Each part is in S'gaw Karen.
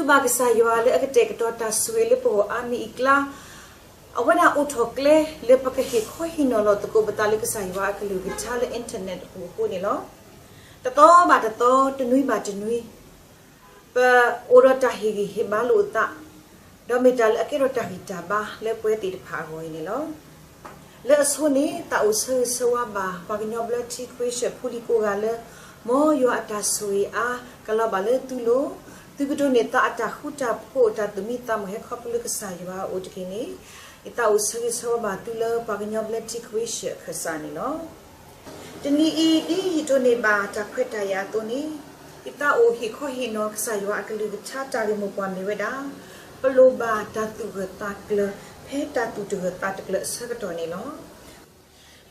ဘၣ်ကစၢ်ယွၤလၢအကတဲာ်ကတီၤတၢ်ဆိၣ်ဂ့ၤလၢပဂီၢ်အါမံၤအံၤအကျါ, အဝဲဒၣ်အိၣ်ထီၣ်ကျဲလၢပကဟ့ၣ်ခီဟ့ၣ်နီၤလီၤသကိးပသးလၢကစၢ်ယွၤအကလုၢ်ကထါလၢ internet အပူၤအဃိန့ၣ်လီၤ. တသီဘၣ်တသီ, တနွံဘၣ်တနွံ, ပအိၣ်ဒီးတၢ်ဟ့ၣ်ဂံၢ်ဟ့ၣ်ဘါလိာ်အသး, ဒီးမ့ၢ်တၢ်လၢအကဲထီၣ်တၢ်ဂံၢ်တၢ်ဘါလၢပဝဲသ့ၣ်တဖၣ်အဂီၢ်အံၤန့ၣ်လီၤ. လၢအဆိန့ၣ် သးအိၣ်ဆၢဂ့ၤဆၢဝါဘၣ် ပှၤကညီဘျၢထံခဝ့ၡၢၣ်ဖိလံၤကိးဂၤလၢ မ်ယွၤအတၢ်ဆိၣ်ဂ့ၤအါကလီၤဘၣ်လၢသုလိၤ, သုကဒိးန့ၢ်သးအတၢ်ဃူတၢ်ဖိး တၢ်သူၣ်မံသးမုာ်ဟဲခီဖျိလၢကစၢ်ယွၤအအိၣ်တက့ၢ်န့ၣ်, ယသးအိၣ်ဆၢဂ့ၤဆၢဝါဘၣ်သုလၢပှၤကညီဘျၢထံခဝ့ၡၢၣ်အခၢၣ်စးန့ၣ်လီၤ. တနံၤအံၤ ဒ်ယဒိးန့ၢ်ဘၣ်တၢ်ခွဲးတၢ်ယာ်အသိးန့ၣ်, ယသးအိၣ်ဟ့ၣ်ခီဟ့ၣ်နီၤကစၢ်ယွၤအကလုၢ်ကထါတၢ်ဂ့ၢ်မိၢ်ပှၢ်မ့ၢ်ဝဲဒၣ်, ပလိၣ်ဘၣ်တၢ်သူၣ်ဂၢၢ်သးကျၢၤ ဖဲတၢ်သူၣ်တဂၢၢ်သးတကျၢၤအဆၢကတီၢ်န့ၣ်လီၤ.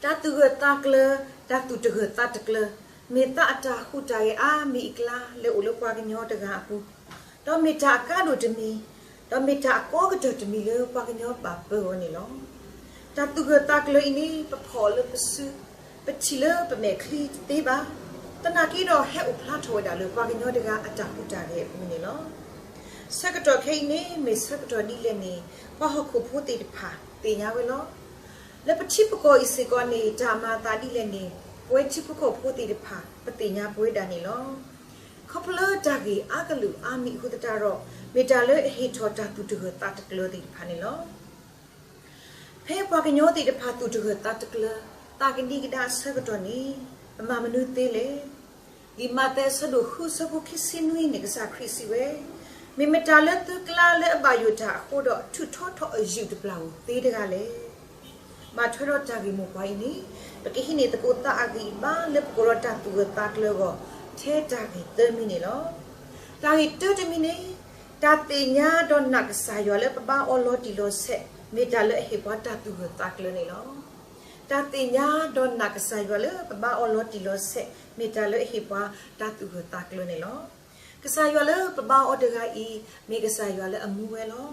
တၢ်သူၣ်ဂၢၢ်သးကျၢၤ, တၢ်သူၣ်တဂၢၢ်သးတကျၢၤ, မ့ၢ်သးအတၢ်ဟူးတၢ်ဂဲၤအါမံၤအကျါလၢအိၣ်လၢပှၤကညီတဂၤအပူၤ, ဒီးမ့ၢ်တၢ်အကါဒိၣ်တမံၤ, ဒီးမ့ၢ်တၢ်အကီကတၢၢ်တမံၤလၢပှၤကညီဘၣ်ပၢအီၤန့ၣ်လီၤ. တၢ်သူၣ်ဂၢၢ်သးကျၢၤအံၤန့ၣ် ပဖီၣ်အီၤလၢပစု, ပထံၣ်လၢပမဲာ်ချံတသ့ဘၣ်. သနာ်က့ဒီးဟဲအိၣ်ဖျါထီၣ်ဝဲဒၣ်လၢပှၤကညီတဂၤအတၢ်ဟူးတၢ်ဂဲၤအပူၤန့ၣ်လီၤ. ဆၢကတီၢ်ခဲအံၤန့ၣ် မ့ၢ်ဆၢကတီၢ်ဒ်လဲၣ်န့ၣ် ပှၤဟီၣ်ခိၣ်ဖိသ့ၣ်တဖၣ်သ့ၣ်ညါဝဲလီၤ. လၢပထံပကီၢ်အံၤစ့ၢ်ကီးန့ၣ် တၢ်မၤအသးဒ်လဲၣ်န့ၣ် ပဝဲထံဖိကီၢ်ဖိသ့ၣ်တဖၣ် ပသ့ၣ်ညါပဝဲဒၣ်န့ၣ်လီၤ. ခီဖျိလၢတၢ်ဂ့ၢ်အါကလုာ်အါမံၤအဃိသတးဒီး မ့ၢ်တၢ်လၢအဟ့ၣ်ထီၣ်တၢ်သူၣ်တဂၢၢ်သးတကျၢၤသ့ၣ်တဖၣ်န့ၣ်လီၤ. ဖဲပှၤကညီသ့ၣ်တဖၣ်သူၣ်တဂၢၢ်သးတကျၢၤ သးကဒံကဒါအဆၢကတီၢ်န့ၣ် ပမၤမနုၤသ့လဲၣ်. လံာ်မးသဲအဆၢဒိၣ်ဃုအဆၢဖိခံဆံနွံန့ၣ် ကစၢ်ခရံာ်စံးဝဲ, မ့ၢ်မတၤလၢသုကျါလၢအဘၣ်ယိၣ်တၢ်အဃိဒီး ထုးထီထီၣ်အယုၢ်တဘျၣ်ဧိၤသ့တဂၤလဲၣ်. ဘၣ်ထွဲဒီးတၢ်ဂ့ၢ်မိၢ်ပှၢ်အံၤန့ၣ် ပကဟံးန့ၢ်သကိးသးအဂံၢ်အဘါလၢပကိးဒီးတၢ်သူၣ်ဂၢၢ်သးကျၢၤအဂီၢ် ထဲတၢ်ဂ့ၢ်သၢမံၤန့ၣ်လီၤ. တၢ်ဂ့ၢ်တၢတမံၤန့ၣ် တၢ်သ့ၣ်ညါဒီးနာ်ကစၢ်ယွၤလၢပဘါအီၤလီၤတံၢ်လီၤဆဲး မ့ၢ်တၢ်လၢအဟ့ၣ်ပှၤတၢ်သူၣ်ဂၢၢ်သးကျၢၤန့ၣ်လီၤ. တၢ်သ့ၣ်ညါဒီးနာ်ကစၢ်ယွၤလၢပဘါအီၤလီၤတံၢ်လီၤဆဲး မ့ၢ်တၢ်လၢအဟ့ၣ်ပှၤတၢ်သူၣ်ဂၢၢ်သးကျၢၤန့ၣ်လီၤ. ကစၢ်ယွၤလၢပဘါအီၤတဂၤအံၤ မ့ၢ်ကစၢ်ယွၤလၢအမူဝဲလီၤ.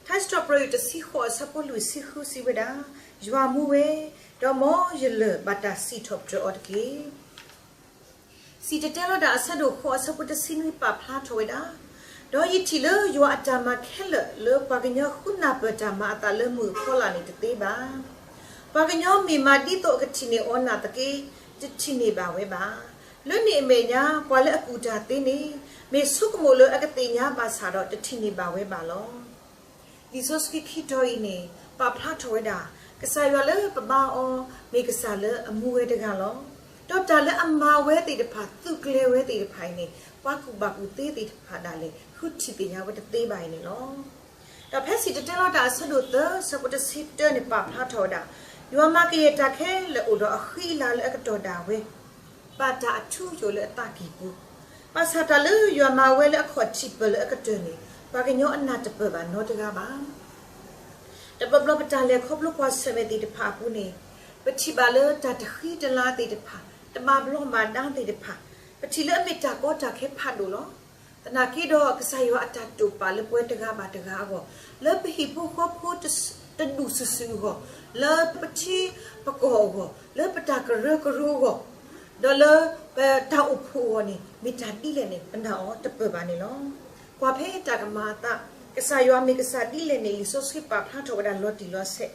ထါစံးထီၣ်ပတြၢၤယွၤတဆံဃိးအဆၢဖိလွံၢ်ဆံဃုစံးဝဲဒၣ်, ယွၤမူဝဲ, ဒီးမ်ယလၢၢ်ဘၣ်တၢ်စံးထီၣ်ပတြၢၤအီၤတက့ၢ်. စံၣ်တဲၤတဲလီၤတၢ်အဆၢဒိၣ်ဃိးအဆၢဖိတဆံနွံပာ်ဖျါထီၣ်ဝဲဒၣ်, ဒီးယထံၣ်လၢယွၤအတၢ်မၤခဲလၢာ်လၢပှၤကညီဃုနၢ်ပၢၢ်တၢ်မၤအသးလၢမုၢ်အဖီလာ်န့ၣ်တသ့ဘၣ်. ပှၤကညီမ့ၢ်မၤဒ်သိးအကထံၣ်န့ၢ်အီၤနာ်သက့ တထံၣ်န့ၢ်ဘၣ်ဝဲဘၣ်. လၢန့ၣ်အမဲာ်ညါ ပှၤလၢအကူၣ်တၢ်သ့န့ၣ် မ့ၢ်ဆိကမိၣ်လၢအကသ့ၣ်ညါဘၣ်ဆၣ်ဒီးတထံၣ်န့ၢ်ဘၣ်ဝဲဘၣ်လီၤ. လံာ်စီဆှံခံတီၤအံၤန့ၣ် ပာ်ဖျါထီၣ်ဝဲဒၣ် ကစၢ်ယွၤလၢပဘါအီၤ မ့ၢ်ကစၢ်လၢအမူဝဲတဂၤလီၤ. ဒီးတၢ်လၢအမၤဝဲသ့ၣ်တဖၣ် သုးကျဲၤဝဲသ့ၣ်တဖၣ်အံၤန့ၣ် ပှၤကူၣ်ဘၣ်ကူၣ်သ့သ့ၣ်တဖၣ်ဒၣ်လဲာ် ဃုထံၣ်သ့ၣ်ညါဝဲတသ့ဘၣ်အံၤန့ၣ်လီၤ. ဒီးဖဲစံၣ်တဲၤတဲလီၤတၢ်အဆၢဒိၣ်သၢအဆၢဖိတဆံတၢန့ၣ် ပာ်ဖျါထီၣ်ဝဲဒၣ်, ယွၤမၤကယဲၢ်တၢ်ခဲလၢာ်အိၣ်ဒီးအဃံအလၤလၢအကတီၢ်ဒၣ်ဝဲ ဘၣ်တၢ်အထူအယိာ်လၢအသးကံၢ်ပူၤ, ဘၣ်ဆၣ်တၢ်လၢယွၤမၤဝဲလၢအခီၣ်ထံးပၢၢ်လၢအကတၢၢ်န့ၣ် ပှၤကညီအနၢ်တပၢၢ်ဘၣ်နီတဂၤဘၣ်. တဘျီဘျီပတၢ်လဲၤခီဖျိကွၢ်ဆၢၣ်မဲာ်သ့ၣ်တဖၣ်အပူၤန့ၣ် ပထံၣ်ဘၣ်လၢတၢ်တဃံတလၤသ့ၣ်တဖၣ်, တဘၣ်ဘျီးဘၣ်ဒါသ့ၣ်တဖၣ်, ပထံၣ်လၢအမ့ၢ်တၢ်ကီတၢ်ခဲဖးဒိၣ်လီၤ. သနာ်က့ဒီးကစၢ်ယွၤအတၢ်တိာ်ပာ်လၢပဝဲတဂၤဘၣ်တဂၤအဂီၢ်, လၢပဟံၣ်ဖိဃီဖိတဒူၣ်စုာ်စုာ်အဂီၢ်, လၢပထံပကီၢ်အဂီၢ်, လၢပတၢ်ကရၢကရိအဂီၢ်, ဒီးလၢပတၢ်အိၣ်ဖှိၣ်အဂီၢ်န့ၣ် မ့ၢ်တၢ်ဒ်လဲၣ်န့ၣ် ပနာ်အီၤတပၢၢ်ဘၣ်န့ၣ်လီၤ. ကွၢ်ဖဲတၢ်ကမၤအသး, ကစၢ်ယွၤမ့ၢ်ကစၢ်ဒ်လဲၣ်န့ၣ် လံာ်စီဆှံပာ်ဖျါထီၣ်ဝဲဒၣ်လီၤတံၢ်လီၤဆဲး.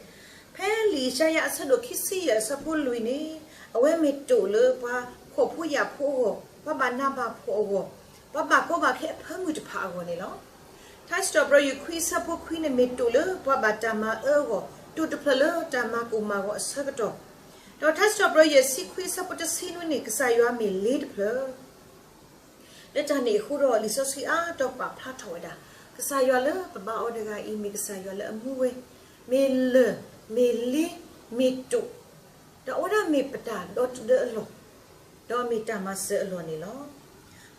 ဖဲလံာ်ယၡါယၤအဆၢဒိၣ်ခံဆံယဲၢ်အဆၢဖိလွံၢ်န့ၣ်, အဝဲမ့ၢ်တိာ်လၢပှၤဖှီၣ်ဖိယာ်ဖိအဂီၢ်, ပှၤဘၣ်နးဘၣ်ဖှီၣ်အဂီၢ်, ပှၤဘၣ်ကီဘၣ်ခဲအဖၢမုၢ်တဖၣ်အဂီၢ်န့ၣ်လီၤ. ထါစံးထီၣ်ပတြၢၤယုၢ်ခွံအဆၢဖိခွံန့ၣ် မ့ၢ်တိာ်လၢပှၤဘၣ်တၢ်မၤအၢအဂီၢ်, တိာ်တဖျၢၣ်လၢတၢ်မၤကိၢ်မၤဂီၤအဆၢကတီၢ်, ဒီးထါစံးထီၣ်ပတြၢၤယဲၢ်ဆံခွံအဆၢဖိတဆံနွံန့ၣ် ကစၢ်ယွၤမ့ၢ်လ့တဖျၢၣ် လၢတၢ်န့ၣ်အဃိဒီး လံာ်စီဆှံအါတီၤပာ်ဖျါထီၣ်ဝဲဒၣ်, ကစၢ်ယွၤလၢပဘါအီၤတဂၤအံၤ မ့ၢ်ကစၢ်ယွၤလၢအမူဝဲ, မ့ၢ်လၢၢ်, မ့ၢ်လ့, မ့ၢ်တိာ်, ဒီးအဝဲဒၣ်မ့ၢ်ပတၢ်ဒီသဒၢအလီၢ်, ဒီးမ့ၢ်တၢ်မၤစၢၤအလီၢ်န့ၣ်လီၤ.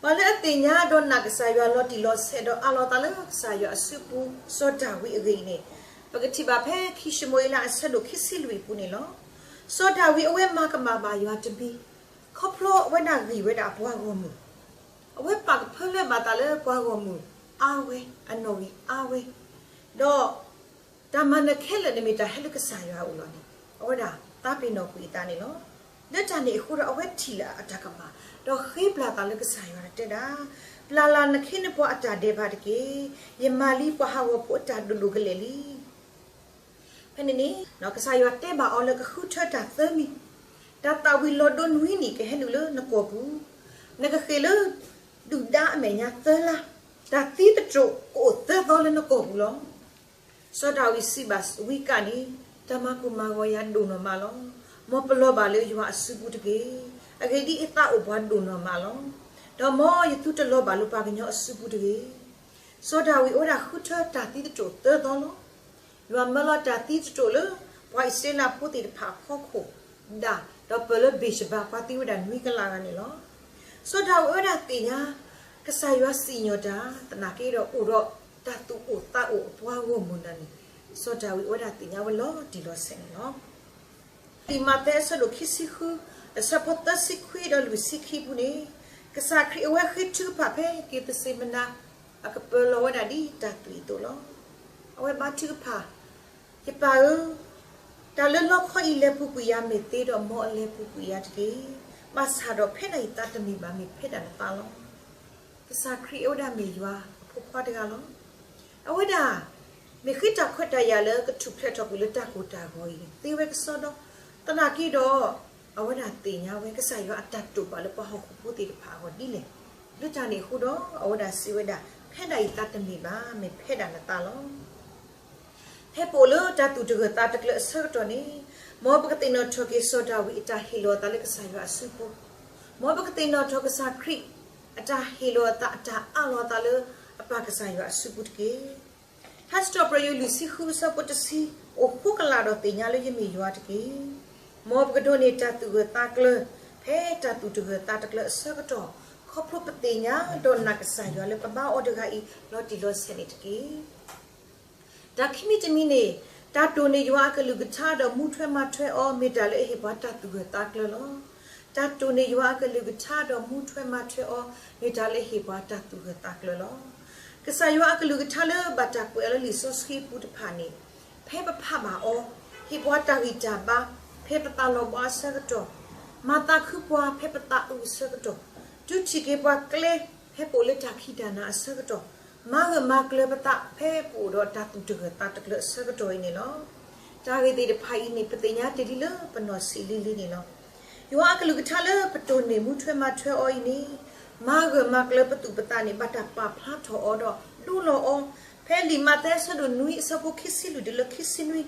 ပှၤလၢအသ့ၣ်ညါဒီးနာ်ကစၢ်ယွၤလီၤတံၢ်လီၤဆဲးဒီးအးလီၤသးလၢကစၢ်ယွၤအစုပူၤ စီၤဒၤဝံးအဂ့ၢ်အံၤန့ၣ်, ပကထံၣ်ဘၣ်ဖဲခံၡမူၤအ့လးအဆၢဒိၣ်ခံဆံလွံၢ်အပူၤန့ၣ်လီၤ. စီၤဒၤဝံးအဝဲမၤကမၣ်ဘၣ်ယွၤတမံၤ, ခီဖျိအဝဲဒၣ်ဂံၢ်ဝဲဒၣ်အပှၤဂီၢ်မုၢ်, အဝဲပာ်ကဖၢလၢဘၣ်သးလၢပှၤဂီၢ်မုၢ်အါဝဲ, အနီၣ်ဂံၢ်အါဝဲ, ဒီး တၢ်မၤနၢၤခဲလၢာ်န့ၣ်မ့ၢ်တၢ်ဟဲလၢကစၢ်ယွၤအအိၣ်လီၤန့ၣ် အဝဲဒၣ်သးပ့ၤနီၣ်ကွံာ်အသးန့ၣ်လီၤ. လၢတၢ်န့ၣ်အဃိဒီး အဝဲထံၣ်လၢအတၢ်ကမၣ်, ဒီးဃ့ပျၢ်သးလၢကစၢ်ယွၤဒီးတဲဒၣ်, ပျၢ်လၢ်နခ့နပှၤအတၢ်ဒဲးဘးတက့ၢ်. ယမၤလံပှၤဟးဂီၤဖိအတၢ်ဒိၣ်ဒိၣ်ကလဲာ်လံ. ဖဲန့ၣ်န့ၣ် ကစၢ်ယွၤတဲဘၣ်အီၤလၢကဃုထၢတၢ်သၢမံၤ, တၢ်သၣ်ဝံၤလီၤဒိနွံနံၣ်ကဟဲနုာ်လၢနကိာ်ပူၤ, နကဃ့ၢ်လၢ ဒုၣ်ဒါအမဲာ်ညါသၢလါ, တၢ်သံသတြိာ်ကအိၣ်သၢသီလၢနကိာ်ပူၤလီၤ. စီၤဒၤဝံးစံးဘၣ်ဝံကၣ်န့ၣ်, တၢ်မၤကိၢ်မၤဂီၤယၤဒိၣ်နီၢ်မးလီၤ. မ်ပလီၤဘၣ်လၢယွၤအစုပူၤတဂ့ၤ. အဂ့ၢ်ဒ်အံၤ, ယသးအိၣ်ပှၤဒိၣ်နီၢ်မးလီၤ. ဒီးမ်ယသုတလီၤဘၣ်လၢပှၤကညီအစုပူၤတဂ့ၤ. စီၤဒၤဝံးအဝဲဒၣ်ဃုထၢတၢ်သံသတြိာ်သၢသီလီၤ. ယွၤမၢလီၤတၢ်သံသတြိာ်လၢ ပှၤအံၣ်စရ့လးဖိသ့ၣ်တဖၣ်အဖီခိၣ်, ဒၣ်, ဒီးပၢၢ်လၢဘ့ၣ်ၡဘၤ ပှၤသံဝဲဒၣ်နွံကလးဂၤန့ၣ်လီၤ. စီၤဒၤဝံးအဝဲဒၣ်သ့ၣ်ညါ ကစၢ်ယွၤစံၣ်ညီၣ်တၢ်, သနာ်က့ဒီးအိၣ်ဒီးတၢ်သူၣ်အိၣ်သးအိၣ်အပှၤဂီၢ်မုၢ်နၤန့ၣ်, စီၤဒၤဝံးအဝဲဒၣ်သ့ၣ်ညါဝဲလီၤတံၢ်လီၤဆဲးန့ၣ်လီၤ. လံာ်မးသဲအဆၢဒိၣ်ခံဆံဃု, အဆၢဖိသၢဆံခွံဒီးလွံၢ်ဆံခံပူၤန့ၣ်, ကစၢ်ခရံာ်အဝဲဃ့ထုကဖၣ်ဖဲက့းသ့မနၤ အကပၢၤလီၤဝဲဒၣ်ဒ်တၢ်သွံၣ်အသိးလီၤ. အဝဲဘါထုကဖၣ်, ယပၢ်ဧၢ, တၢ်လၢလီခီအံၤလဲၤပူၤကွံာ်ယၤမ့ၢ်သ့ဒီး မ်အလဲၤပူၤကွံာ်ယၤတက့ၢ်. ဘၣ်ဆၣ်ဒီးဖဲဒၣ်အံၤသးတမံၤဘၣ်, မ့ၢ်ဖဲဒၣ်နသးလီၤ. ကစၢ်ခရံာ်အဝဲဒၣ်မ့ၢ်ယွၤအဖိခွါတဂၤလီၤ. အဝဲဒၣ် မ့ၢ်ဃ့တၢ်ခွဲးတၢ်ယာ်လၢကထူၣ်ဖျဲးထီၣ်ကွံာ်လၢတၢ်ကိၢ်တၢ်ဂီၤအံၤန့ၣ် သ့ဝဲကစီဒီ, သနာ်က့ဒီး အဝဲဒၣ်သ့ၣ်ညါဝဲ ကစၢ်ယွၤအတၢ်တိာ်ပာ်လၢပှၤဟီၣ်ခိၣ်ဖိသ့ၣ်တဖၣ်အဂီၢ်ဒ်လဲၣ်. လၢတၢ်န့ၣ်အဃိဒီး အဝဲဒၣ်စံးဝဲဒၣ်, ဖဲဒၣ်အံၤသးတမံၤဘၣ်, မ့ၢ်ဖဲဒၣ်နသးလီၤ. ဖဲပအိၣ်လၢတၢ်သူၣ်တဂၢၢ်သးတကျၢၤအဆၢကတီၢ်န့ၣ်, မ်ပကသ့ၣ်နီၣ်ထီၣ်က့ၤစီၤဒၤဝံးအတၢ်ဟ့ၣ်လီၤအသးလၢကစၢ်ယွၤအစုပူၤ, မ်ပကသ့ၣ်နီၣ်ထီၣ်ကစၢ်ခရံာ် အတၢ်ဟ့ၣ်လီၤအသး အတၢ်အးလီၤအသးလၢအပၢ်ကစၢ်ယွၤအစုပူၤတက့ၢ်. ထါစံးထီၣ်ပတြၢၤယွၤလွံၢ်ဆံဃုအဆၢဖိတဆံ, အိၣ်ဃိကလာ်ဒီးသ့ၣ်ညါလၢယမ့ၢ်ယွၤတက့ၢ်. မ်ပကဒိးန့ၢ်တၢ်သူၣ်ဂၢၢ်သးကျၢၤ ဖဲတၢ်သူၣ်တဂၢၢ်သးတကျၢၤအဆၢကတီၢ်, ခီဖျိပသ့ၣ်ညါဒီးနာ်ကစၢ်ယွၤလၢပဘါအီၤတဂၤအံၤ လီၤတံၢ်လီၤဆဲးန့ၣ်တက့ၢ်. တၢ်ခံမံၤတမံၤန့ၣ်, တၢ်တိၢ်န့ၢ်ယွၤအကလုၢ်ကထါဒီးမူထွဲမၤထွဲအီၤ မ့ၢ်တၢ်လၢအဟ့ၣ်ပှၤတၢ်သူၣ်ဂၢၢ်သးကျၢၤလီၤ. တၢ်တိၢ်န့ၢ်ယွၤအကလုၢ်ကထါဒီးမူထွဲမၤထွဲအီၤ မ့ၢ်တၢ်လၢအဟ့ၣ်ပှၤတၢ်သူၣ်ဂၢၢ်သးကျၢၤလီၤ. ကစၢ်ယွၤအကလုၢ်ကထါလၢဘၣ်တၢ်ကွဲးအီၤလၢလံာ်စီဆှံအပူၤတဖၣ်န့ၣ်, ဖဲပဖးဘၣ်အီၤ, ဟ့ၣ်ပှၤတၢ်ဂံၢ်တၢ်ဘါ, ဖဲပသးလီၤဘှါအဆၢကတီၢ်, မၤသးခုပှၤဖဲပသးအုးအဆၢကတီၢ်, ဒုးထံၣ်က့ၤပှၤကျဲ ဖဲပအိၣ်လၢတၢ်ခံးတၢ်နၤအဆၢကတီၢ်, မၤဂၢၢ်မၤကျၢၤပသး ဖဲပအိၣ်ဒီးတၢ်သူၣ်တဂၢၢ်သးတကျၢၤအဆၢကတီၢ်အံၤန့ၣ်လီၤ. တၢ်ဂ့ၢ်သ့ၣ်တဖၣ်အံၤန့ၣ် ပသ့ၣ်ညါတ့ၢ်လံလၢပနီၢ်ဆံးလံလံန့ၣ်လီၤ. ယွၤအကလုၢ်ကထါလၢပတိၢ်န့ၢ်မူထွဲမၤထွဲအီၤအံၤန့ၣ်, မၤဂၢၢ်မၤကျၢၤပသူၣ်ပသးန့ၣ် ဘၣ်တၢ်ပာ်ဖျါထီၣ်အီၤဒီးဒိလီၤအီၤ, ဖဲလံာ်မးသဲအဆၢဒိၣ်နွံအဆၢဖိခံဆံလွံၢ်တုၤလၢခံဆံနွံ,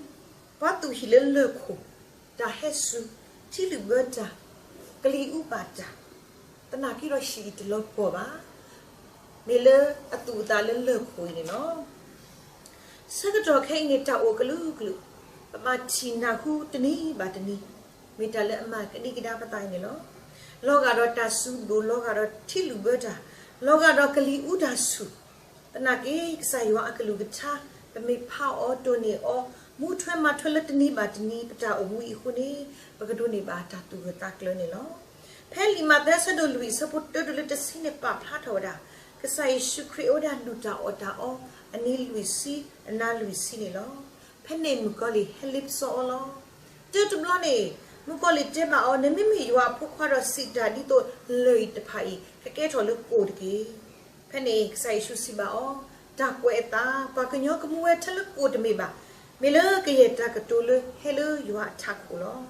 ပှၤသူၣ်ဟံၣ်လၢလၢၢ်ခိၣ်, တၢ်ဟဲစူၤ, ထံလုၣ်ဘၢတၢ်, ကလံၤအူဘၣ်တၢ်, သနာ်က့ဒီးဟံၣ်အံၤတလီၤပှီၢ်ဘၣ်, မ့ၢ်လၢအသူၣ်အသးလၢလၢၢ်ခိၣ်အံၤန့ၣ်လီၤ. ဆၢကတီၢ်ခဲအံၤန့ၣ် တၢ်အိၣ်ကလုာ်ကလုာ်, ပဘၣ်ထံၣ်နၢ်ဟူတနံၤဘၣ်တနံၤ, မ့ၢ်တၢ်လၢအမၤကဒံကဒါပသးအံၤန့ၣ်လီၤ. လီၤဂာ်ဒီးတၢ်စူၤဒိၣ်, လီၤဂာ်ဒီးထံလုၣ်ဘၢတၢ်, လီၤဂာ်ဒီးကလံၤအူတၢ်ဆူၣ်, သနာ်က့ ကစၢ်ယွၤအကလုၢ်ကထါ ပမ့ၢ်ဖးအီၤတိၢ်န့ၢ်အီၤ မူထွဲမၤထွဲလၢတနံၤဘၣ်တနံၤ ပတၢ်အိၣ်မူအံၤအဃိန့ၣ် ပကဒိးန့ၢ်ဘၣ်တၢ်သူၣ်ဂၢၢ်သးကျၢၤန့ၣ်လီၤ. ဖဲလံာ်မးသဲအဆၢဒိၣ်လွံၢ်အဆၢဖိတၢတုၤလၢတဆံန့ၣ် ပာ်ဖျါထီၣ်ဝဲဒၣ် ကစၢ်ယ့ၣ်ၡူးခရံာ်အဝဲဒၣ်ဒုၣ်တၢ်အီၣ်တၢ်အီ အနံၤလွံၢ်ဆံ အနၤလွံၢ်ဆံန့ၣ်လီၤ. ဖဲန့ၣ်မုၣ်ကီၤလံၢ်ဟဲလ့ပစီအီၤလီၤ. တၢတဘျီန့ၣ် မုၣ်ကီၤလံၢ်တဲဘၣ်အီၤ, နမ့မ့ၢ်ယွၤအဖိခွါဒီး စံးတၢ်ဒ်သိးလၢၢ်တဖၣ်အံၤ ကကဲထီၣ်လၢကိၣ်တက့ၢ်. ဖဲန့ၣ်ကစၢ်ယ့ၣ်ၡူးစံးဘၣ်အီၤ, တၢ်ကွဲးအသး, ပှၤကညီကမူဝဲထဲလၢကိၣ်တမ့ၢ်ဘၣ်, မ့ၢ်လၢကယဲၢ်တၢ်ကတိၤလၢဟဲလၢယွၤအထးခိၣ်လီၤ.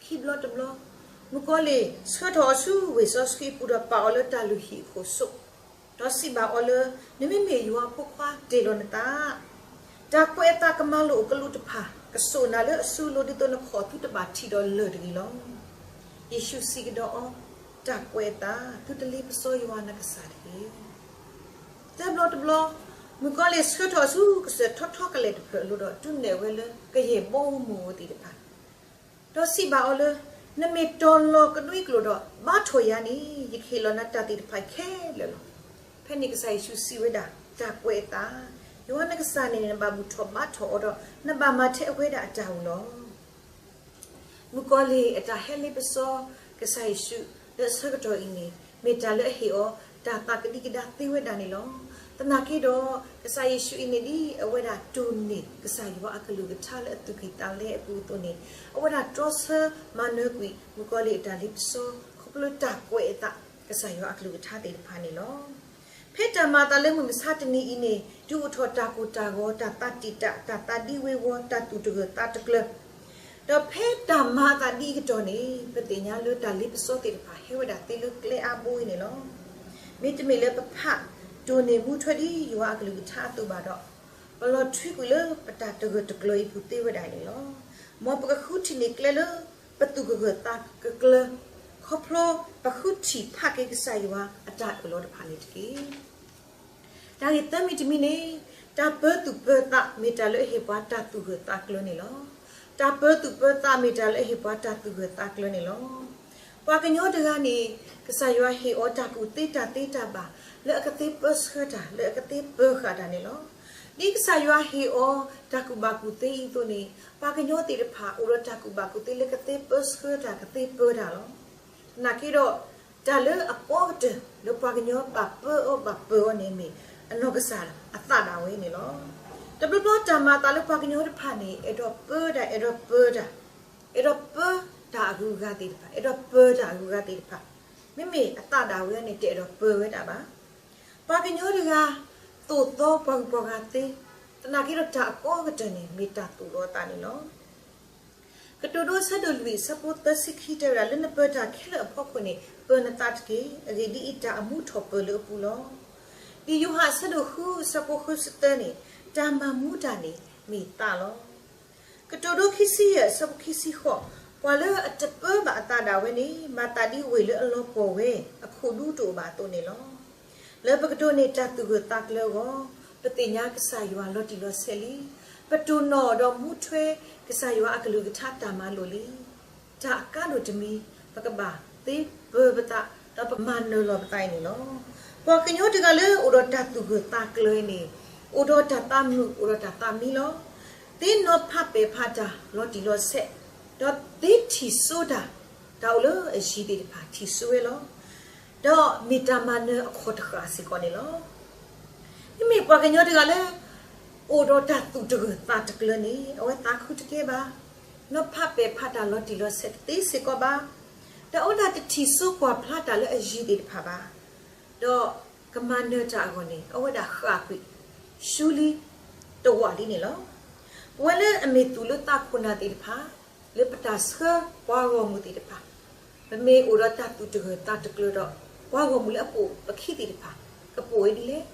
ခံဘျီတဘျီ, မုၣ်ကီၤလံၢ်ဆှၢထီၣ်အီၤဆူဝ့ၢ်စီဆှံအပူၤဒီးပာ်အီၤလၢတၢ်လုၢ်ဟံၣ်အခိၣ်စိး, ဒီးစံးဘၣ်အီၤလၢ နမ့မ့ၢ်ယွၤအဖိခွါ တ့ၢ်လီၤနသး, တၢ်ကွဲးအသးကမၤလိာ်အိၣ်ကလူးတဖၣ် ကစိာ်နၤလၢအစုအလိၤ ဒ်သိးနခီၣ်သုတဘၣ်ထံးဒီးလၢၢ်တဂ့ၤလီၤ. ယ့ၣ်ၡူးစံးကဒီးအီၤ, တၢ်ကွဲးအသး, သုတလ့ပစီယွၤနကစၢ်တဂ့ၤ. သၢဘျီတဘျီ, မုၣ်ကီၤလံၢ်ဆှၢထီၣ်ဆူကစၢၢ်ထီထီကလဲာ်တဖျၢၣ်အလိၤဒီး တုၤနဲၣ်ဝဲလၢကယဲၢ်ဘီမုၢ်ဧိၤသ့ၣ်တဖၣ်, ဒီးစံးဘၣ်အီၤလၢ နမ့ၢ်တီၤလီၤကဒွံကျိာ်ဒီး ဘါထီၣ်ယၤန့ၣ် ယကဟ့ၣ်လီၤနၤတၢ်သ့ၣ်တဖၣ်ခဲလၢာ်လီၤ. ဖဲန့ၣ်ကစၢ်ယ့ၣ်ၡူးစံးဝဲဒၣ်, တၢ်ကွဲးအသး, ယွၤနကစၢ်န့ၣ် နဘၣ်ဘူၣ်ထီၣ်ဘါထီၣ်အီၤဒီး နဘၣ်မၤထဲအဝဲဒၣ်အတၢ်အိၣ်လီၤ. မုၣ်ကီၤလံၢ်အတၢ်ဟဲလ့ပစီ ကစၢ်ယ့ၣ်ၡူးလၢအဆၢကတီၢ်အံၤန့ၣ် မ့ၢ်တၢ်လၢအဟ့ၣ်အီၤ တၢ်သးကဒံကဒါသ့ဝဲဒၣ်န့ၣ်လီၤ. သနာ်က့ဒီး ကစၢ်ယ့ၣ်ၡူးအံၤန့ၣ် ဒ်အဝဲဒၣ်တိၢ်န့ၢ်ကစၢ်ယွၤအကလုၢ်ကထါလၢအသူၣ်ကံၢ်သးလဲအပူၤအသိးန့ၣ်, အဝဲဒၣ်တြီဆၢမၤနၢၤကွံာ် မုၣ်ကီၤလံၢ်အတၢ်လ့ပစီ ခီဖျိလၢတၢ်ကွဲးအသး ကစၢ်ယွၤအကလုၢ်ကထါသ့ၣ်တဖၣ်န့ၣ်လီၤ. ဖဲတၢ်မၤအသးလၢမုၢ်မဆါတနံၤအံၤန့ၣ် ဒုးအိၣ်ထီၣ်တၢ်ကိၢ်တၢ်ဂီၤ, တၢ်သးတံာ်တာ်, တၢ်သးဒံဝ့ၤဝီၤ, တၢ်သူၣ်တဂၢၢ်သးတကျၢၤ, ဒီးဖဲတၢ်မၤအသးဒ်အံၤအကတီၢ်န့ၣ် ပသ့ၣ်ညါလၢတၢ်လ့ပစီသ့ၣ်တဖၣ်ဟဲဝဲဒၣ်သ့လၢကျဲအါဘိအံၤန့ၣ်လီၤ. မ့တမ့ၢ်လၢပဖးတိၢ်န့ၢ်မူထွဲဒ်ယွၤအကလုၢ်ကထါအသိးဘၣ်ဒီး, ပလီၤထွံကွံာ်လၢပတၢ်တဂၢၢ်တကျၢၤအံၤပူၤသ့ဝဲဒၣ်န့ၣ်လီၤ. မ်ပကဃုထံၣ်န့ၢ်ကျဲလၢပသူၣ်ကဂၢၢ်သးကကျၢၤ, ခီဖျိပဃုထံၣ်ဖးက့ၤကစၢ်ယွၤအတၢ်အၢၣ်လီၤတဖၣ်န့ၣ်တက့ၢ်. တၢ်ဂ့ၢ်သၢမံၤတမံၤန့ၣ်, တၢ်ပၢသူၣ်ပၢသးမ့ၢ်တၢ်လၢအဟ့ၣ်ပှၤတၢ်သူၣ်ဂၢၢ်သးကျၢၤန့ၣ်လီၤ. တၢ်ပၢသူၣ်ပၢသးမ့ၢ်တၢ်လၢအဟ့ၣ်ပှၤတၢ်သူၣ်ဂၢၢ်သးကျၢၤန့ၣ်လီၤ. ပှၤကညီတဂၤန့ၣ် ကစၢ်ယွၤဟ့ၣ်အီၤတၢ်ကူၣ်သ့တၢ်သ့တၢ်ဘၣ် လၢအကသ့ပၢဆှၢတၢ် လၢအကသ့ပၢဃာ်တၢ်န့ၣ်လီၤ. ဒ်ကစၢ်ယွၤဟ့ၣ်အီၤတၢ်ကူၣ်ဘၣ်ကူၣ်သ့အံၤအသိးန့ၣ်, ပှၤကညီသ့ၣ်တဖၣ်အိၣ်ဒီးတၢ်ကူၣ်ဘၣ်ကူၣ်သ့လၢကသ့ပၢဆှၢတၢ် ကသ့ပၢတၢ်လီၤ. သနာ်က့ဒီး, တၢ်လၢအကီကတၢၢ်လၢပှၤကညီဘၣ်ပၢအီၤဘၣ်ပၢအီၤန့ၣ်မ့ၢ် အနီၢ်ကစၢ်အသးဒၣ်ဝဲန့ၣ်လီၤ. တဘျီဘျီတၢ်မၤအသးလၢပှၤကညီတဖၣ်န့ၣ် အဲၣ်ဒိးပၢတၢ် အဲၣ်ဒိးပၢတၢ်, အဲၣ်ဒိးပၢတၢ်အဂုၤအဂၤသ့ၣ်တဖၣ်, အဲၣ်ဒိးပၢတၢ်အဂုၤအဂၤသ့ၣ်တဖၣ်, မ့မ့ၢ်အသးဒၣ်ဝဲန့ၣ် တအဲၣ်ဒိးပၢဝဲဒၣ်ဘၣ်. ပှၤကညီတဂၤ သိၣ်သီပှၤဂုၤပှၤဂၤသ့, သနာ်က့ဒီးတၢ်အကီကတၢၢ်န့ၣ် မ့ၢ်တၢ်သိၣ်လိအသးန့ၣ်လီၤ. ကတိၤဒိအဆၢဒိၣ်လွံၢ်အဆၢဖိသၢဆံခံတဲဝဲဒၣ် လၢနပၢၤတၢ်ခဲလၢာ်အဖီခိၣ်န့ၣ် ပၢၤနသးတက့ၢ်. အဂ့ၢ်ဒ်အံၤ, တၢ်အမူထီၣ်ပၢၤလၢအပူၤလီၤ. ဒ်ယိၤဟၣ်အဆၢဒိၣ်ဃုအဆၢဖိဃုဆံသၢန့ၣ်, တၢ်မၤမူတၢ်န့ၣ်မ့ၢ်သးလီၤ. ကတိၤဒိခံဆံယဲၢ်အဆၢဖိခံဆံဃိး, ပှၤလၢအတပၢဘၣ်အသးဒၣ်ဝဲန့ၣ် မၤသးဒ်ဝ့ၢ်လၢအလီၤပှီၢ်ဝဲ အခိၣ်ဒူတအိၣ်ဘၣ်အသိးန့ၣ်လီၤ. လၢပကတိၢ်န့ၢ်တၢ်သူၣ်ဂၢၢ်သးကျၢၤအဂီၢ်, ပသ့ၣ်ညါကစၢ်ယွၤလီၤတံၢ်လီၤဆဲးလံ. ပတိၢ်နီၣ်ဒီးမူထွဲကစၢ်ယွၤအကလုၢ်ကထါတၢ်မၤလိာ်လံ. တၢ်အကါဒိၣ်တမံၤ ပကဘၣ်သ့ပၢပသး ဒီးပမၤနၢၤလီၤပသးအံၤန့ၣ်လီၤ. ပှၤကညီတဂၤလၢအိၣ်ဒီးတၢ်သူၣ်ဂၢၢ်သးကျၢၤန့ၣ်, အိၣ်ဒီးတၢ်သးမုာ် အိၣ်ဒီးတၢ်သးမံလီၤ. သ့နီၤဖးပဲာ်ဖးတၢ်လီၤတံၢ်လီၤဆဲး, ဒီးသ့ထံၣ်စိတၢ်, တၢ်အိၣ်လၢအယံၤသ့ၣ်တဖၣ်ထံၣ်စိဝဲလီၤ. ဒီးမ့ၢ်တၢ်မၤနၢၤအခီၣ်တဃၣ်စ့ၢ်ကီးန့ၣ်လီၤ. မ့မ့ၢ်ပှၤကညီတဂၤလၢ အိၣ်ဒီးတၢ်သူၣ်တဂၢၢ်သးတကျၢၤန့ၣ် အဝဲသးခုတကဲဘၣ်, နီၤဖးပဲာ်ဖးတၢ်လီၤတံၢ်လီၤဆဲးတသ့စ့ၢ်ကီးဘၣ်, ဒီးအဝဲဒၣ်တထံၣ်စိကွၢ်ဖျါတၢ်လၢအယံၤသ့ၣ်တဖၣ်ဘၣ်, ဒီးကမၤနၢၤတၢ်အဂီၢ်န့ၣ် အဝဲဒၣ်ဃၣ်ကွံာ် ရှူလံ တဝးလံန့ၣ်လီၤ. ပဝဲလၢအမ့ၢ်သူၣ်လၢသးခိၣ်နၢ်သ့ၣ်တဖၣ်, လၢပတၢ်ဆှၢပှၤဂီၢ်မုၢ်သ့ၣ်တဖၣ်, ပမ့ၢ်အိၣ်ဒီးတၢ်သူၣ်တဂၢၢ်သးတကျၢၤဒီး ပှၤဂီၢ်မုၢ်လၢအပိာ်ပခံသ့ၣ်တဖၣ် ကပိာ်ဝဲဒ်လဲၣ်.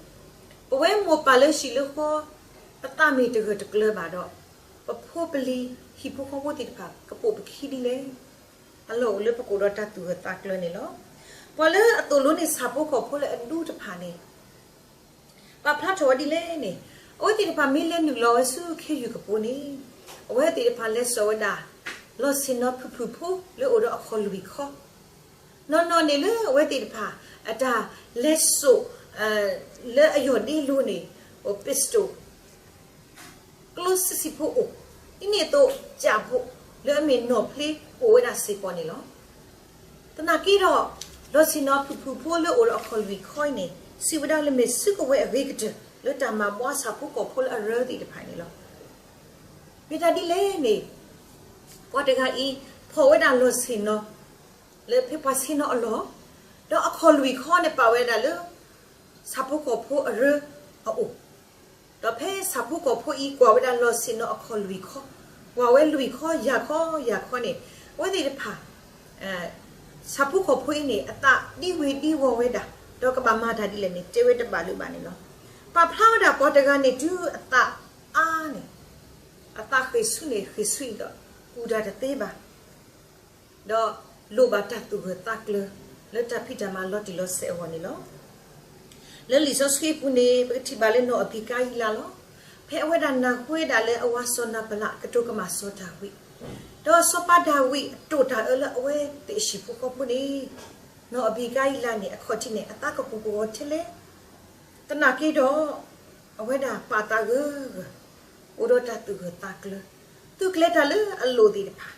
ပဝဲမိၢ်ပၢ်လၢဟံၣ်လၢဃီ, ပသးမ့ၢ်တဂၢၢ်တကျၢၤဘၣ်ဒီး, ပဖိပလံၤဟံၣ်ဖိဃီဖိသ့ၣ်တဖၣ် ကပိာ်ပခံဒ်လဲၣ်. အလီၢ်အိၣ်လၢပကအိၣ်ဒီးတၢ်သူၣ်ဂၢၢ်သးကျၢၤန့ၣ်လီၤ. ပှၤလၢအသိၣ်လိန့ၢ်ဆၣ်ဖိကီၢ်ဖိလၢအဒူတဖၣ်န့ၣ် ပာ်ဖျါထီၣ်ဝဲဒ်လဲၣ်န့ၣ်, အဝဲသ့ၣ်တဖၣ်မ့ၢ်လဲၤနုာ်လီၤဝဲဆူခ့ယုၢ်ကပိၤန့ၣ်, အဝဲသ့ၣ်တဖၣ်လဲၤစိာ်ဝဲဒၣ် လီၢ်ဆ့ၣ်နီၤဖုၣ်ဖုၣ်ဖိလၢအိၣ်ဒီးအခီၣ်လွံၢ်ခီ, နီၢ်နီၢ်န့ၣ်လၢအဝဲသ့ၣ်တဖၣ် အတၢ်လဲၤစိာ် လၢအယီၢ်ဒ့လိၤန့ၣ် အိၣ် pistol ကျိစံးဆံးဖိအိၣ်, ဒ်န့ၣ်အသိး ကၠးဖိလၢအမ့ၢ်နီၢ်ဖျ့အိၣ်ဝဲဒၣ်စ့ၢ်ကီးန့ၣ်လီၤ. သနာ်က့ဒီး လီၢ်ဆ့ၣ်နီၤဖုၣ်ဖုၣ်ဖိလၢအိၣ်ဒီးအခီၣ်လွံၢ်ခီအံၤန့ၣ် စံးဝဲဒၣ်လၢမ့ၢ်စုကဝဲၤအဂ့ၤကတၢၢ် လၢတၢ်မၤဘှါဆၣ်ဖိကီၢ်ဖိလၢအရၢသ့ၣ်တဖၣ်န့ၣ်လီၤ. မ့ၢ်တၢ်ဒ်လဲၣ်န့ၣ်, ပှၤတဂၤအံၤ ဖီၣ်ဝဲဒၣ်လီၢ်ဆ့ၣ်နီၤ လၢဖဲပှၤဆ့ၣ်နီၤအလီၢ်, ဒီးအခီၣ်လွံၢ်ခီန့ၣ်ပာ်ဝဲဒၣ်လၢ ဆၣ်ဖိကီၢ်ဖိအရၢအအိၣ်, ဒီးဖဲဆၣ်ဖိကီၢ်ဖိအံၤ ကွၢ်ဝဲဒၣ်လီၢ်ဆ့ၣ်နီၤအခီၣ်လွံၢ်ခီ, ကွၢ်ဝဲလွံၢ်ခီ ယၤခီ ယၤခီန့ၣ်, အဝဲသ့ၣ်တဖၣ် ဆၣ်ဖိကီၢ်ဖိအံၤန့ၣ် အသးဒံဝ့ၤဒံဝီၤဝဲဒၣ်, ဒီးကဘၣ်မၤတၢ်ဒ်လဲၣ်န့ၣ် တဲဝဲတဘၣ်လၢၤဘၣ်န့ၣ်လီၤ. ပာ်ဖျါဝဲဒၣ်ပှၤတဂၤန့ၣ် တုၤအသးအါန့ၣ်, အသးဃ့ၢ်ဆူန့ၣ် ဃ့ၢ်ဆူအံၤဒီး ကူၣ်တၢ်တသ့ဘၣ် ဒီးလိၣ်ဘၣ်တၢ်သူၣ်ဂၢၢ်သးကျၢၤ လၢတၢ်ဖံးတၢ်မၤလီၤတံၢ်လီၤဆဲးအဂီၢ်န့ၣ်လီၤ. လၢလံာ်စီဆှံအပူၤန့ၣ် ပကထံၣ်ဘၣ်လၢနီၢ်အဘံကၤယံလးလီၤ. ဖဲအဝဲဒၣ်နၢ်ဟူဝဲဒၣ်လၢအဝၤစီၤနၤဘလး ကတိၤကမၣ်စီၤဒၤဝံး, ဒီးစီၤပၤဒၤဝံးအတိာ်တၢ်အၢလၢအဝဲသ့ၣ်အဟံၣ်ဖိဃီဖိန့ၣ်, နီၢ်အဘံကၤယံလးန့ၣ် အခီၣ်ထံးန့ၣ် အသးကပူၤကဝီၤထဲလဲၣ် သနာ်က့ဒီး အဝဲဒၣ်ပာ်သးဂၢၢ်ဂၢၢ်, အိၣ်ဒီးတၢ်သူၣ်ဂၢၢ်သးကျၢၤ, သုးကျဲၤတၢ်လၢအလိၣ်သ့ၣ်တဖၣ်,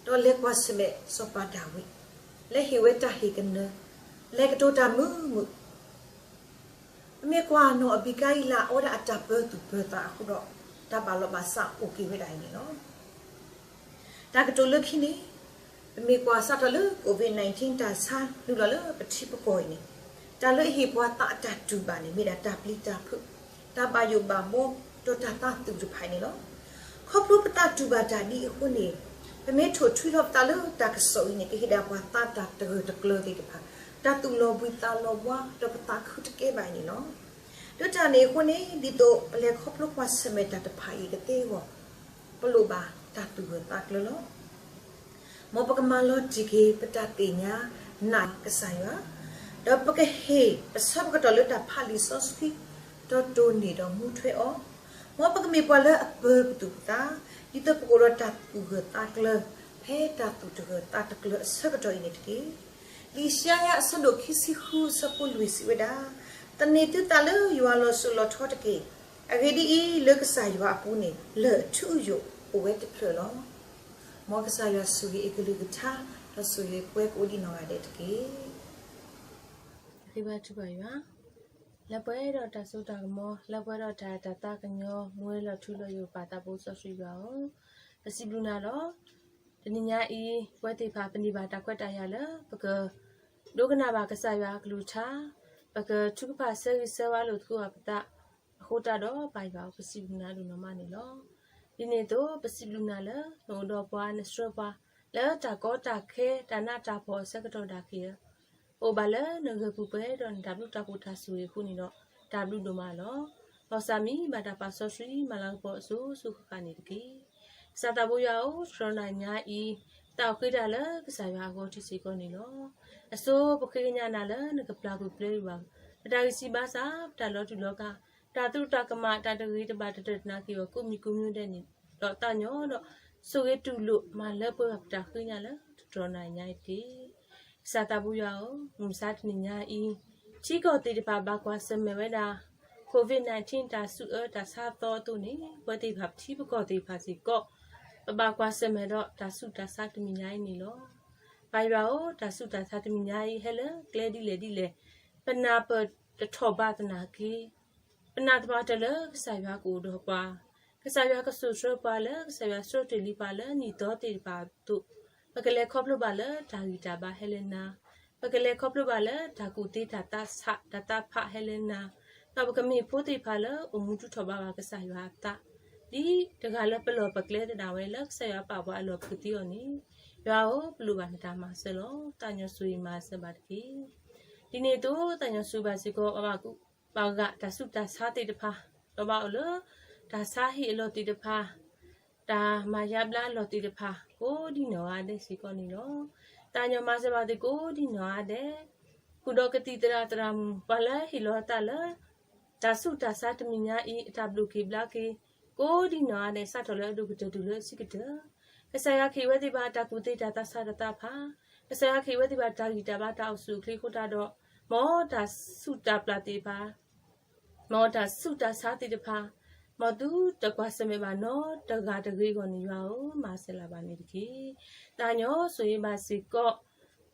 ဒီးလဲၤကွၢ်ဆၢၣ်မဲာ်စီၤပၤဒၤဝံး, လဲၤဟ့ၣ်ဝဲတၢ်ဟ့ၣ်ကနၢၤ, လဲၤကတိၤတၢ်မုာ်မုာ် ပမ့ၢ်ကွၢ်နီၢ်အဘံကါအံလးအဝဲဒၣ်အတၢ်ပၢသုးပၢသးအဃိဒီး တၢ်ဘၣ်လီၤဘၣ်စးအိၣ်က့ၤဝဲဒၣ်အံၤန့ၣ်လီၤ. တၢ်ကတိၤလၢခံန့ၣ် ပမ့ၢ်ကွၢ်စးထီၣ်လၢ COVID nineteen တၢ်ဆါနုာ်လီၤလၢပထံပကီၢ်အံၤန့ၣ် တၢ်လၢအဟ့ၣ်ပှၤသးအတၢ်တူၢ်ဘၣ်န့ၣ် မ့ၢ်ဒၣ်တၢ်ပျံၤတၢ်ဖုး, တၢ်ဘၣ်ယိၣ်ဘၣ်ဘှီ ဒီးတၢ်သးသုးတဖၣ်အံၤန့ၣ်လီၤ. ခီဖျိပသးတူၢ်ဘၣ်တၢ်ဒ်အံၤအဃိန့ၣ် ပမ့ၢ်ထိၣ်ထွံလီၤပသးလၢတၢ်ကစီၣ်အံၤန့ၣ် ကဟ့ၣ်ဒၣ်ပှၤသးတၢ်တဂၢၢ်တကျၢၤသ့ၣ်တဖၣ် တၢ်သူၣ်လီၤဘှံးသးလီၤဘှါ ဒီးပသးခုတကဲဘၣ်အံၤန့ၣ်လီၤ. လၢတၢ်န့ၣ်အဃိန့ၣ် ဒ်သိးပလဲၤခီဖျိကွၢ်ဆၢၣ်မဲာ်တၢ်တဖၣ်အံၤကသ့အဂီၢ် ပလိၣ်ဘၣ်တၢ်သူၣ်ဂၢၢ်သးကျၢၤလီၤ. မ်ပကမၤလီၤတံၢ်က့ၤပတၢ်သ့ၣ်ညါနၢ်ကစၢ်ယွၤ, ဒီးပကဟ့ၣ်ပဆၢပကတီၢ်လၢတၢ်ဖးလံာ်စီဆှံ, ဒီးတိၢ်န့ၢ်ဒီးမူထွဲအီၤ, မ်ပကမ့ၢ်ပှၤလၢအပၢပသူၣ်ပသး, ဒ်သိးပကအိၣ်ဒီးတၢ်သူၣ်ဂၢၢ်သးကျၢၤ ဖဲတၢ်သူၣ်တဂၢၢ်သးတကျၢၤအဆၢကတီၢ်အံၤန့ၣ်တက့ၢ်. လံာ်ယၡါယၤအဆၢဒိၣ်ခံဆံဃုအဆၢဖိလွံၢ်စံးဝဲဒၣ်, သန့ၤသုသးလၢယွၤလီၤစိၤလီၤထီတက့ၢ်. အဂ့ၢ်ဒ်အံၤ, လၢကစၢ်ယွၤအပူၤန့ၣ် လၢၢ်အထူအယိာ်အိၣ်ဝဲတဖျၢၣ်လီၤ. မ်ကစၢ်ယွၤဆိၣ်ဂ့ၤအကလုၢ်ကထါ ဒီးဆိၣ်ဂ့ၤပှၤကိးဒံနီၢ်ဂၤဒဲးတက့ၢ်. ပဃ့ဘါထုကဖၣ်ယွၤ, လၢပှဲၤဒီးတၢ်စိတၢ်ကမီၤ, လၢပှဲၤဒီးတၢ်အဲၣ်တၢ်သးကညီၤ, မူဝဲလီၤထူလီၤယိာ်ပာ်သးဖိစီဆှံယွၤဧၢ, ပစံးဘျုးနၤလီၤ. တနံၤညါအံၤ ပဝဲသ့ၣ်တဖၣ်ပန့ၢ်ဘၣ်တၢ်ခွဲးတၢ်ယာ်လၢ ပက ဒိကနၣ်ဘၣ်ကစၢ်ယွၤအကလုၢ်ကထါ, ပကထုကဖၣ်ဆၢဂ့ၤဆၢဝါလိာ်သကိးဘၣ်ပသးအဃိတၢ်ဒီး ပၢ်ယွၤဧၢ ပစံးဘျုးနၤဒိၣ်နီၢ်မးန့ၣ်လီၤ. ဒ်န့ၣ်အသိး ပစံးဘျုးနၤလၢ နအိၣ်ဒီးပှၤနဆှၢပှၤ လၢတၢ်ကီတၢ်ခဲ တၢ်နးတၢ်ဖှီၣ်အဆၢကတီၢ်ဒၣ်က့ၤဧၢ, ပအိၣ်ဘၣ်လၢနဂၢၢ်ပူၤပှဲၤဒီးနတၢ်ဘျုးတၢ်ဖှိၣ်တၢ်ဆိၣ်ဂ့ၤအဃိန့ၣ်ဒီး တၢ်ဘျုးဒိၣ်မးလီၤ. လီၤစၢ်မံဘၣ်တၢ်ပာ်စီဆှံမၤလၤကပီၤအစိၤစိၤဃၣ်ဃၣ်န့ၣ်တက့ၢ်. ကစၢ်သးဘိယွၤဧၢ, တြီနၤညါအံၤ သးအိၣ်ဃ့တၢ်လၢကစၢ်ယွၤအဂီၢ်ထံးစ့ၢ်ကီးန့ၣ်လီၤ. အဆိပဃ့ကညးနၤလၢနကပျၢ်ကွံာ်ပျဲကွံာ်ဘၣ် ပတၢ်ဂံၢ်စၢ်ဘါစၢ်, ပတၢ်လီၤတူာ်လီၤကာ်, တၢ်သရူးတၢ်ကမၣ်, တၢ်တဂ့ၤတဘၣ်တတၢၢ်တနါက့ၤအဂီၢ် ကိးမံၤကိးမံၤဒဲးန့ၣ်ဒီး သးညီဒီး ဆိၣ်ဂ့ၤတူၢ်လိာ်မၤလၢပှဲၤဘၣ်ပတၢ်ဃ့ကညးလၢ တတြီနၤညါအံၤတက့ၢ်. ကစၢ်သးဘိယွၤဧၢ, မုၢ်မဆါတနံၤညါအံၤ ထံကီၢ်သ့ၣ်တဖၣ်ဘၣ်ကွၢ်ဆၢၣ်မဲာ်ဝဲဒၣ် COVID nineteen တၢ်ဆူးအၢတၢ်ဆါသီအသိးန့ၣ် ပဝဲသ့ၣ်တဖၣ်ပထံပကီၢ်သ့ၣ်တဖၣ်စ့ၢ်ကီး ပဘၣ်ကွၢ်ဆၢၣ်မဲာ်ဒီးတၢ်ဆူးတၢ်ဆါတနံၤညါအံၤန့ၣ်လီၤ. ပၢ်ယွၤဧၢ, တၢ်ဆူးတၢ်ဆါတနံၤညါအံၤ ဟဲလၢကျဲဒ်လဲၣ်ဒ်လဲၣ် ပနၢ်ပၢၢ်တထီၣ်ဘးသနာ်က့ ပနာ်သပှၢ်တၢၢ်လၢကစၢ်ယွၤကအိၣ်ဒီးပှၤ, ကစၢ်ယွၤကစိာ်ဆှၢပှၤလၢ ကစၢ်ယွၤဆှၢတ့ၢ်လံပှၤလၢနံၣ်သီသ့ၣ်တဖၣ်အသိး, ပကလဲၤခီဖျိဘၣ်လၢတၢ်ဂံၢ်တၢ်ဘါဟဲလၢနၤ, ပကလဲၤခီဖျိဘၣ်လၢတၢ်ကူၣ်သ့တၢ်သးဆးတၢ်သးဖးဟဲလၢနၤ, ဒီးပကမ့ၢ်ဖိသ့ၣ်တဖၣ်လၢအိၣ်မူဒုးထီၣ်ဘးဘၣ်ကစၢ်ယွၤအသး, ဒ်တဂၤလၢပလီၢ်ပကျဲသဒၣ်ဝဲလၢကစၢ်ယွၤပာ်ပှၤအလီၢ်ပကသ့အီၤန့ၣ်, ယွၤဧၢ, ပလိၣ်ဘၣ်နတၢ်မၤစၢၤလီၤ. သးညီဆိၣ်ဂ့ၤမၤစၢၤဘၣ်တက့ၢ်. ဒ်န့ၣ်အသိး သးညီဆိၣ်ဂ့ၤဘၣ်စ့ၢ်ကီး ပှၤဂၤတၢ်ဆူးတၢ်ဆါသ့ၣ်တဖၣ်, ဒီးဘၣ်အိၣ်လၢ တၢ်ဆါဟံၣ်အလီၢ်သ့ၣ်တဖၣ်, တၢ်မၤယါဘျါအလီၢ်သ့ၣ်တဖၣ် ကိးဒံနီၢ်ဂၤဒဲးစ့ၢ်ကီးန့ၣ်လီၤ. သးညီမၤစၢၤဘၣ်သ့ၣ်ကိးဒံနီၢ်ဂၤဒဲး, ဃုာ်ဒီးကသံၣ်သရၣ်သရၣ်မုၣ် ပှၤလၢဟ့ၣ်လီၤသးလၢ တၢ်ဆူးတၢ်ဆါတနံၤညါအံၤ အတၢ်ဘျုးက့ၤဘျါက့ၤ ကိးဒံနီၢ်ဂၤဒဲး စးထီၣ်လၢအဒိၣ်ကတၢၢ်တုၤလၢအဆံးကတၢၢ်, ကစၢ်ယွၤကဟ့ၣ်ဝဲသ့ၣ်တဖၣ် တၢ်ကူၣ်သ့တၢ်သးဆးတၢ်သးဖး, ကစၢ်ယွၤကဟ့ၣ်ဝဲသ့ၣ်တဖၣ် တၢ်ဂံၢ်တၢ်ဘါတၢ်အိၣ်ဆူၣ်အိၣ်ချ့အဃိတၢ်ဒီး, မ်တၢ်ဆူးတၢ်ပျၢ်သ့ၣ်တဖၣ် မ်တၢ်ဆူးတၢ်ဆါသ့ၣ်တဖၣ်, မ်သုတကွၢ်ဆၢၣ်မဲာ်ဘၣ်နီတဂၤတဂ့ၤအဂီၢ်န့ၣ် ယွၤဧၢ, မၤစၢၤလၢၤဘၣ်န့ၣ်တက့ၢ်. သးညီဆိၣ်ဂ့ၤဘၣ်စ့ၢ်ကီး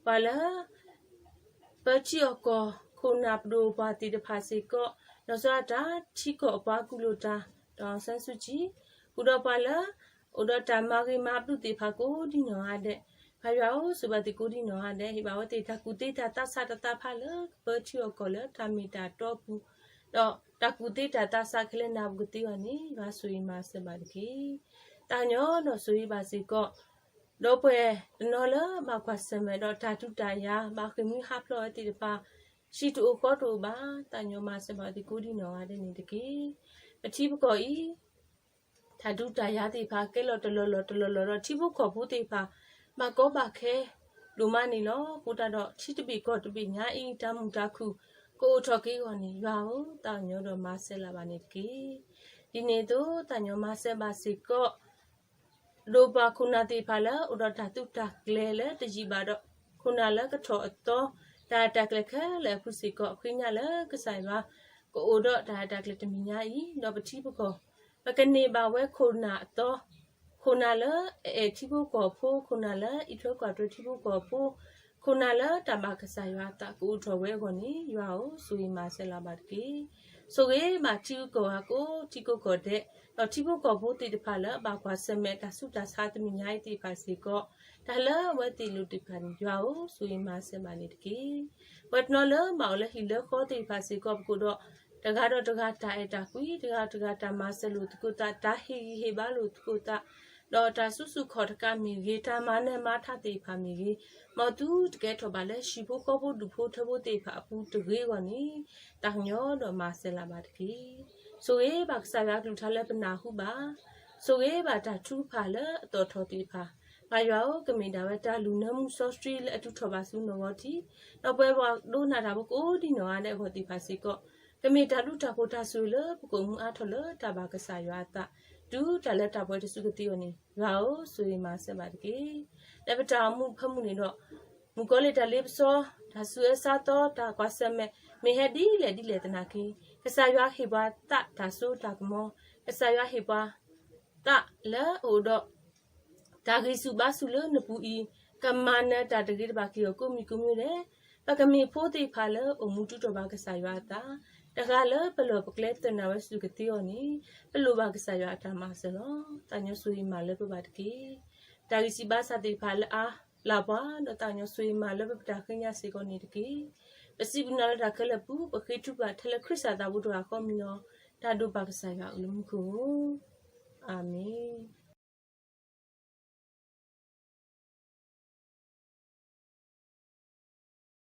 ပှၤလၢ ပၢထံအီၣ်ကီၢ် ခိၣ်နၢ်ပဒိၣ်ပှၢ်သ့ၣ်တဖၣ်စ့ၢ်ကီး, လီၤဆီဒၣ်တၢ် ထံကီၢ်အပှၤကူၣ်လိာ်တၢ် ဒေါ်အောင်ဆန်းစုကြည်, ဃုာ်ဒီးပှၤလၢ အိၣ်ဒီးတၢ်မၤဂ့ၤမၤဘျုးသ့ၣ်တဖၣ်ကိးဒံနီၢ်ဂၤဒဲး, ပၢ်ယွၤဧၢ, ဆိၣ်ဘၣ်သ့ၣ်ကိးဒံနီၢ်ဂၤဒဲး, ဟ့ၣ်ဘၣ်ဝဲသ့ၣ်တၢ်ကူၣ်သ့တၢ်သးဆးတၢ်သးဖးလၢ ကပၢထံအီၣ်ကီၢ်လၢတၢ်မ့ၢ်တၢ်တီအပူၤ, ဒီးတၢ်ကူၣ်သ့တၢ်သးဆးခဲလၢာ်နၢ်ပူၤကသ့အီၤန့ၣ် ယွၤဆိၣ်ဂ့ၤမၤစၢၤဘၣ်တက့ၢ်. သးညီဒီးဆိၣ်ဂ့ၤဘၣ်စ့ၢ်ကီး ဒီပုၢ်ဝဲၢ်တနီၤလၢဘၣ်ကွၢ်ဆၢၣ်မဲာ်ဒီးတၢ်ဒုးတၢ်ယၤ ဘၣ်ဃ့ၢ်မှံဟးဖျိးဝဲသ့ၣ်တဖၣ်, ဟံၣ်တအိၣ်ဃီတအိၣ်ဘၣ်, သးညီမၤစၢၤဘၣ်သ့ၣ်ကိးဒံနီၢ်ဂၤဒဲးန့ၣ်တက့ၢ်. ပထံပကီၢ်အံၤ တၢ်ဒုးတၢ်ယၤသ့ၣ်တဖၣ် ကဲလီၤတလီၢ်လီၢ်တလီၢ်လီၢ်ဒီး ထံဖိကီၢ်ဖိသ့ၣ်တဖၣ် ဘၣ်ကီဘၣ်ခဲဒိၣ်မးန့ၣ်လီၤ. အဃိတၢ်ဒီး ထံတဘ့ၣ်ကီၢ်တဘ့ၣ်ညါအံၤ တၢ်မုာ်တၢ်ခုၣ် ကအိၣ်ထီၣ်က့ၤအဂီၢ်န့ၣ် ယွၤဧၢ, သးညီဒီးမၤစၢၤလၢၤဘၣ်န့ၣ်တက့ၢ်. ဒ်န့ၣ်အသိး သးညီမၤစၢၤဘၣ်စ့ၢ်ကီး ဒီးပှၤခိၣ်နၢ်သ့ၣ်တဖၣ်လၢ အိၣ်ဒီးတၢ်သုးတၢ်ကျဲၤလၢတယံာ်ဘၣ်ဒီး ခိၣ်နၢ်လၢကထီၣ်အသီ တၢ်တၢ်ကျဲၤခဲလၢာ်အဖုစ့ၢ်ကီး ဃ့ညါလၢကစၢ်ယွၤ ကအိၣ်ဒီးတၢ်တၢ်ကျဲၤတမံၤညါအံၤ ဒီးပထံပကီၢ် ပကန့ၢ်ဘၣ်ဝဲခိၣ်နၢ်အသီ, ခိၣ်နၢ်လၢအအဲၣ်ထံဖိကီၢ်ဖိ, ခိၣ်နၢ်လၢအအံးထွဲကွၢ်ထွဲထံဖိကီၢ်ဖိ, ခိၣ်နၢ်လၢတၢ်ဘၣ်ကစၢ်ယွၤအသးကအိၣ်ထီၣ်ဝဲအဂီၢ်န့ၣ် ယွၤဧၢ, ဆိၣ်ဂ့ၤမၤစၢၤလၢ်ဘၣ်တက့ၢ်. ဆိၣ်ဂ့ၤဘၣ်ထံဂုၤကီၢ်ဂၤကိး, ထံကိးကီၢ်ဒဲး, ဒီးထံဖိကီၢ်ဖိသ့ၣ်တဖၣ်လၢအဘၣ်ကွၢ်ဆၢၣ်မဲာ်တၢ်ဆူးတၢ်ဆါတနံၤညါအံၤသ့ၣ်တဖၣ်စ့ၢ်ကီး, တၢ်လၢအဝဲသ့ၣ်လိၣ်သ့ၣ်တဖၣ်န့ၣ် ယွၤဧၢ, ဆိၣ်ဂ့ၤမၤစၢၤဘၣ်န့ၣ်တက့ၢ်. ပှၤတနီၤလၢဘၣ်အိၣ်လၢဟံၣ်လၢဃီသ့ၣ်တဖၣ်စ့ၢ်ကီး ပကအိၣ်ဒီး တဂၤဒီးတဂၤတၢ်အဲၣ်တၢ်ကွံ, တဂၤဒီးတဂၤတၢ်မၤစၢၤလိာ်သကိးသး, တၢ်ဟ့ၣ်ဂံၢ်ဟ့ၣ်ဘါလိာ်သကိးသး, ဒီးတၢ်စုဆူၣ်ခီၣ်တကးမ့ၢ်ဂ့ၤ, တၢ်မၤနၢၤမၤထါသ့ၣ်တဖၣ်မ့ၢ်ဂ့ၤ, မ်သုတကဲထီၣ်ဘၣ်လၢဟံၣ်ဖိဃီဖိဒူၣ်ဖိထၢဖိသ့ၣ်တဖၣ်အပူၤတဂ့ၤအဂီၢ်န့ၣ်, သးကညီၤဒီးမၤစၢၤလၢ်ဘၣ်တက့ၢ်. ဆိၣ်ဂ့ၤဘၣ်ကစၢ်ယွၤအကလုၢ်ကထါလၢပနၢ်ဟူဘၣ်, ဆိၣ်ဂ့ၤဘၣ်တၢ်ထုကဖၣ်လၢအသီၣ်ထီၣ်သ့ၣ်တဖၣ်, ပၢ်ယွၤဧၢ, ကမ့ၢ်ဒၣ်ဝဲတၢ်လုၢ်နၢမူစီဆှံလၢအတုၤထီၣ်ဘၣ်ဆူနီၢ်ဂီၤထံး, ဒီးပှၤဒိကနၣ်တၢ်ဖိကိးဒံနီၢ်ဂၤဒဲးအဂီၢ်သ့ၣ်တဖၣ်စ့ၢ်ကီး, ကမ့ၢ်တၢ်ဘျုးတၢ်ဖှိၣ်တၢ်ဆိၣ်ဂ့ၤလၢပကအိၣ်မူအါထီၣ်လၢတၢ်ဘၣ်ကစၢ်ယွၤအသး, တုၤတၢ်လၢတၢ်ပှဲၤတစုကသ့အဂီၢ်န့ၣ်, ယွၤဧၢ, ဆိၣ်ဂ့ၤမၤစၢၤဘၣ်တက့ၢ်. လၢပတၢ်အိၣ်မူအဖၢမုၢ်န့ၣ်ဒီး, မုၣ်ကီၤလံၢ်တၢ်လ့ပစီ, တၢ်ဆူးအၢဆါသီ, တၢ်ကွၢ်ဆၢၣ်မဲာ်, မ့ၢ်ဟဲဒ်လဲၣ်ဒ်လဲၣ်သနာ်က့, ကစၢ်ယွၤဟ့ၣ်ပှၤသးတၢ်စိတၢ်ကမီၤ, ကစၢ်ယွၤဟ့ၣ်ပှၤ သးလၢအအိၣ်ဒီး တၢ်ဂံၢ်ဆူၣ်ဘါဆူၣ်လၢနပူၤအံၤ, ကမၤနၢၤတၢ်တဂ့ၤတဘၣ်က့ၤအီၤကိးမံၤကိးမံၤဒဲး, ပကမ့ၢ်ဖိသ့ၣ်တဖၣ်လၢအိၣ်မူတုၤထီၣ်ဘၣ်ကစၢ်ယွၤအသး, တဂၤလၢပလီၢ်ပကျဲသနာ်ဝဲစုကသ့အီၤန့ၣ်, ပလိၣ်ဘၣ်ကစၢ်ယွၤအတၢ်မၤစၢၤလီၤ. သးကညီၤဆိၣ်ဂ့ၤမၤလၢပဘၣ်တက့ၢ်. တၢ်ဂံၢ်ဆူၣ်ဘါဆူၣ်သ့ၣ်တဖၣ်လၢအါလၢ်ပှၤ, ဒီးသးကညီၤဆိၣ်ဂ့ၤမၤလၢပပတၢ်ဃ့ညါစ့ၢ်ကီးန့ၣ်တက့ၢ်. ပစံးဘျုးနၤလၢတၢ်ခဲလၢာ်ပူၤ, ပဃ့ထုကဖၣ်ထဲလၢခရံာ်စၢ်သးဘိတဂၤဃီမံၤလီၤ. တၢ်ဒိၣ်ဘၣ်ကစၢ်ယွၤအလၢမူခိၣ်ဧၢ, အၤမ့ၣ်.